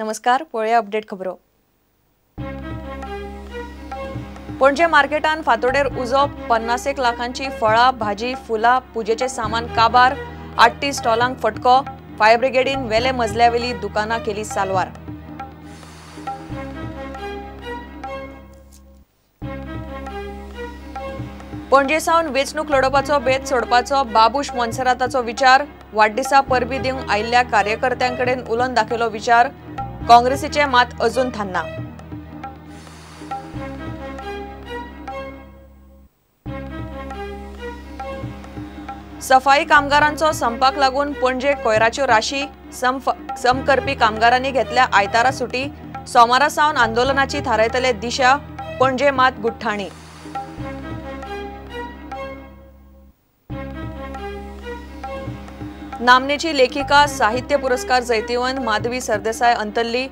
नमस्कार, पळोवया अपडेट खबरो. पणजे मार्केटान फातोडेर उजो, 50 लाखांची फळां, भाजी, फुलां, पुजेचें सामान काबार, 38 स्टॉलांक फटको. फायर ब्रिगेडीन वेले मजल्यावेली दुकानां केली साल्वार. पणजे सावन वेंचणूक लडोवपाचो बेत सोडपाचो बाबूश मोन्सेराताचो विचार. वाडदिसा परबी दिवंक आयिल्ल्या कार्यकर्त्यांकडेन उलोवन दाखयलो विचार. काँग्रेसीचे मात अजून थारना. सफाई कामगारांचो संपाक लागून पणजे कोयराच्यो राशी. संप करपी कामगारांनी घेतल्या आयतारा सुटी. सोमारा सावन आंदोलनाची थारायतले दिशा. पणजे मात गुठ्ठाणी. नामनेची लेखिका, साहित्य पुरस्कार जैतिवंत माधवी सरदेसाय अंतरली.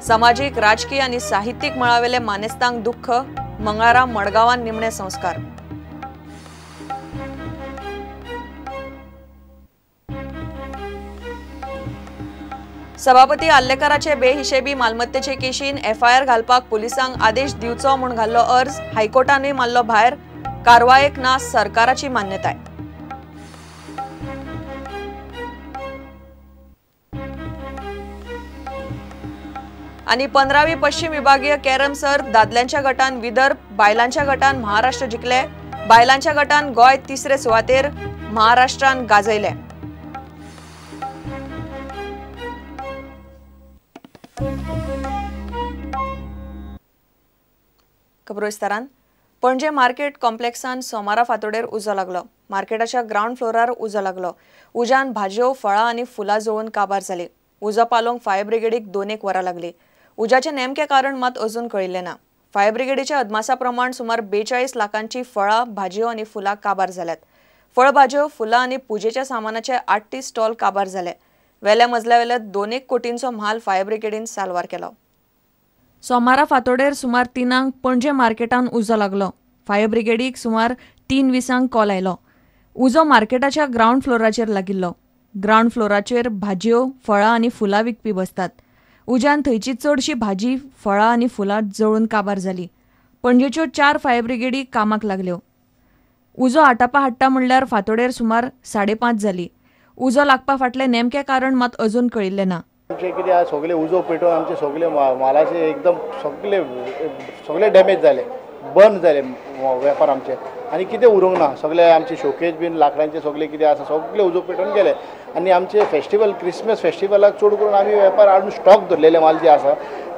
समाजीक, राजकीय आनी साहित्यीक मळावेले मानेस्तांक दुख्ख. मंगळारा मडगांवान निमणे संस्कार. सभापती आल्लेकाराचे बेहिशेबी मालमत्तेचे केशीन एफआयआर घालपाक पुलिसांक आदेश दिवचो म्हूण घाल्लो अर्ज हायकोर्टानूय मारलो भायर. कारवायेक ना सरकाराची मान्यताय. आनी 15वी पश्चिम विभागीय कॅरम सर्त दादल्यांच्या गटान विदर्भ, बायलांच्या गटान महाराष्ट्र जिखले. बायलांच्या गटान गोंय तिसरे सुवातेर, महाराष्ट्रान गाजयले. खबरो विस्तारान. पणजे मार्केट कॉम्प्लेक्सान सोमारा फातोडेर उजो लागलो. मार्केटाच्या ग्रावंड फ्लोरार उजो लागलो. उज्यान भाजयो, फळां आनी फुलां जळून काबार जाली. उजो पालोवंक फायर ब्रिगेडीक 2 वरां लागली. उज्याचें नेमकें कारण मात अजून कळिल्लें ना. फायर ब्रिगेडीच्या अदमासा प्रमाण सुमार 42 लाखांची फळां, भाजयो आनी फुलां काबार जाल्यात. फळभाजयो, फुलां आनी पुजेच्या सामानाचे 38 स्टॉल काबार जाले. वेल्या मजल्यावेल्या 2 कोटींचो म्हाल फायर ब्रिगेडीन साल्वार केलो. सोमारा फातोडेर सुमार 3 पणजे मार्केटान उजो लागलो. फायर ब्रिगेडीक सुमार 3:20 कॉल आयलो. उजो मार्केटाच्या ग्रावंड फ्लोराचेर लागिल्लो. ग्रावंड फ्लोराचेर भाजयो, फळां आनी फुलां विकपी बसतात. उज्यान थंयची चडशी भाजी, फळां आनी फुलां जळून काबार जाली. पणजेच्यो 4 फायर ब्रिगेडी कामाक लागल्यो. उजो आटापा हाडटा म्हणल्यार फातोडेर सुमार 5:30 जाली. उजो लागपा फाटलें नेमकें कारण मात अजून कळिल्लें ना. आमचे कितें सगळे उजो पेटोवन आमचे सगळे मालाचे एकदम सगळे सगळे डॅमेज जाले, बंद जाले वेपार आमचे आनी कितें उरूंक ना. सगळे आमचे शोकेज बीन लांकडांचे सगळे कितें आसा सगळे उजो पेटोवन गेले. आनी आमचे फेस्टिवल, क्रिसमस फेस्टिवलाक चड करून आमी वेपार हाडून स्टॉक धरलेले माल जे आसा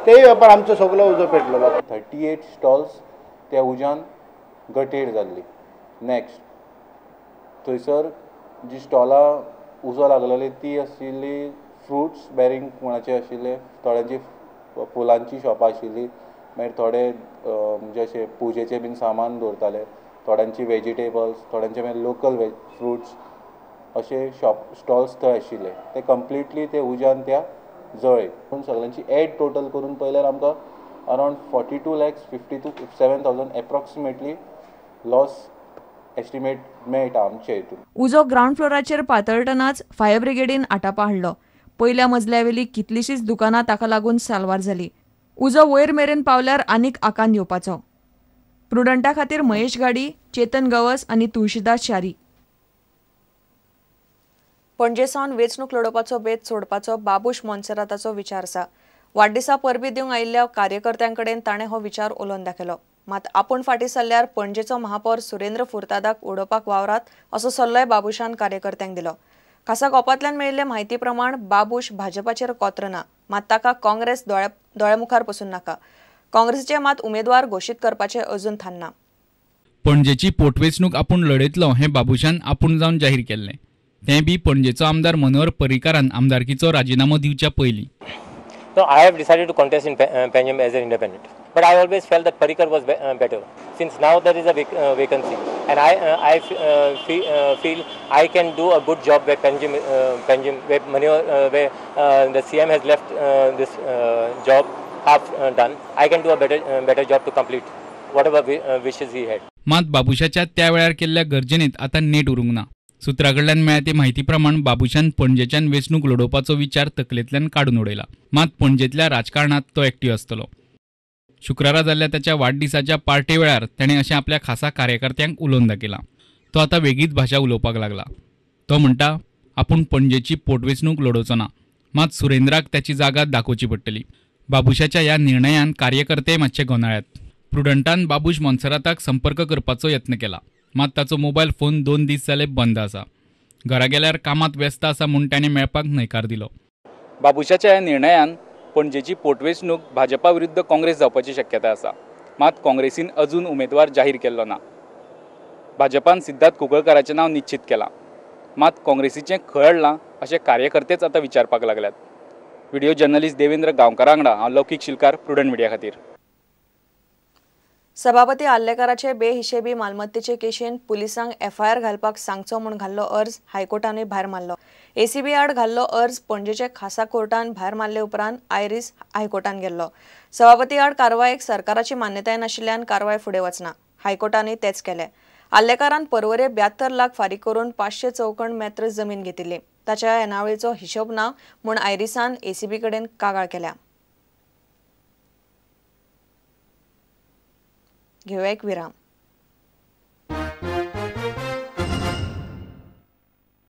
तेय वेपार आमचो सगळो उजो पेटलेलो. 38 स्टॉल्स त्या उज्यान गटेर जाल्ली. नेक्स्ट थंयसर जी स्टॉलां उजो लागलेली ती आशिल्ली फ्रुट्स बेरींग कोणाचे आशिल्ले, थोड्यांची फुलांची शॉपां आशिल्ली, मागीर थोडे म्हणजे अशे पुजेचे बीन सामान दवरताले, थोड्यांची वेजिटेबल्स, थोड्यांचे मागीर लोकल फ्रुट्स अशे शॉप स्टॉल्स थंय आशिल्ले. ते कंप्लिटली ते उज्यान त्या जळ्ळे. पूण सगळ्यांची एड टोटल करून पळयल्यार आमकां अरावंड 42,52,700 एप्रॉक्सिमेटली लॉस एस्टिमेट मेळटा आमचे हितून. उजो ग्रावंड फ्लोराचेर पातळटनाच फायर ब्रिगेडीन आटापा हाडलो. पयल्या मजल्यावेली कितलीशीच दुकानां ताका लागून साल्वार जाली. उजो वयर मेरेन पावल्यार आनीक आकांत येवपाचो. प्रुडंटा खातीर महेश गाडी, चेतन गवस आनी तुळशीदास च्यारी. पणजे सावन वेंचणूक लडोवपाचो बेत सोडपाचो बाबूश मोन्सेराताचो विचार आसा. वाडदिसा परबी दिवंक आयिल्ल्या कार्यकर्त्यांकडेन ताणें हो विचार उलोवन दाखयलो. मात आपूण फाटीं सरल्यार पणजेचो महापौर सुरेंद्र फुर्तादाक उडोवपाक वावरात असो सल्लोय बाबूशान कार्यकर्त्यांक दिलो. खासा गोपांतल्यान मेळिल्ले म्हायती प्रमाण बाबूश भाजपाचेर कोत्र ना, मात ताका काँग्रेस दोळ्यामुखार पसून नाका. काँग्रेसीचे मात उमेदवार घोशीत करपाचे अजून थारना. पणजेची पोटवेंचणूक आपूण लढयतलो हें बाबूशान आपूण जावन जाहीर केल्लें. तें बी पणजेचो आमदार मनोहर पर्रीकारान आमदारकीचो राजिनामो दिवच्या पयलीं. No, I have decided to contest in Panjim as an independent. But I always felt that Parrikar was better. Since now there is a vacancy, and I feel I can do a good job where Panjim, where Manohar, where the CM has left this job half done. I can do a better job to complete whatever wishes he had. मात बाबुशाच्या त्या वेळार केल्ल्या गर्जनेत आतां नेट उरूंक ना. सुत्रा कडल्यान मेळ्ळ्या ते म्हायती प्रमाण बाबुशान पणजेच्यान वेंचणूक लडोवपाचो विचार तकलेंतल्यान काडून उडयला. मात पणजेंतल्या राजकारणांत तो एक्टिव आसतलो. शुक्रारा जाल्ल्या ताच्या वाडदिसाच्या पार्टे वेळार ताणें अशें आपल्या खासा कार्यकर्त्यांक उलोवन दाखयलां. तो आतां वेगळीच भाशा उलोवपाक लागला. तो म्हणटा आपूण पणजेची पोटवेंचणूक लडोवचो ना, मात सुरेंद्राक त्याची जागा दाखोवची पडटली. बाबुशाच्या ह्या निर्णयान कार्यकर्ते मातशे गोंदळ्यात. प्रुडंटान बाबूश मोन्सेराताक संपर्क करपाचो यत्न केला, मात ताचो मोबायल फोन 2 दीस जाले बंद आसा. घरा गेल्यार कामात व्यस्त आसा म्हूण ताणें मेळपाक न्हयकार दिलो. बाबुशाच्या ह्या निर्णयान पणजेची पोटवेंचणूक भाजपा विरुद्ध काँग्रेस जावपाची शक्यताय आसा. मात काँग्रेसीन अजून उमेदवार जाहीर केल्लो ना. भाजपान सिद्धार्थ कुंकळकाराचें नांव निश्चित केलां, मात काँग्रेसीचें खळलां अशें कार्यकर्तेच आतां विचारपाक लागल्यात. व्हिडिओ जर्नलिस्ट देवेंद्र गांवकारा वांगडा हांव लौकीक शिलकार, प्रुडंट मिडिया खातीर. सभापती आर्लेकाराचे बेहिशेबी मालमत्तेचे केशीन पुलिसांक एफआयआर घालपाक सांगचो म्हूण घाल्लो अर्ज हायकोर्टानूय भायर मारलो. एसीबी आड घाल्लो अर्ज पणजेचे खासा कोर्टान भायर मारले उपरांत आयरीस हायकोर्टान गेल्लो. सभापती आड कारवायेक सरकाराची मान्यताय नाशिल्ल्यान कारवाय फुडें वचना. हायकोर्टानूय तेच केलें. आर्लेकारान परवरे 72 लाख फारीक करून 500 चौखण मेत्र जमीन घेतिल्ली. ताच्या येणावळीचो हिशोब ना म्हूण आयरीसान एसीबी कडेन कागाळ केल्या. घेवया एक विराम.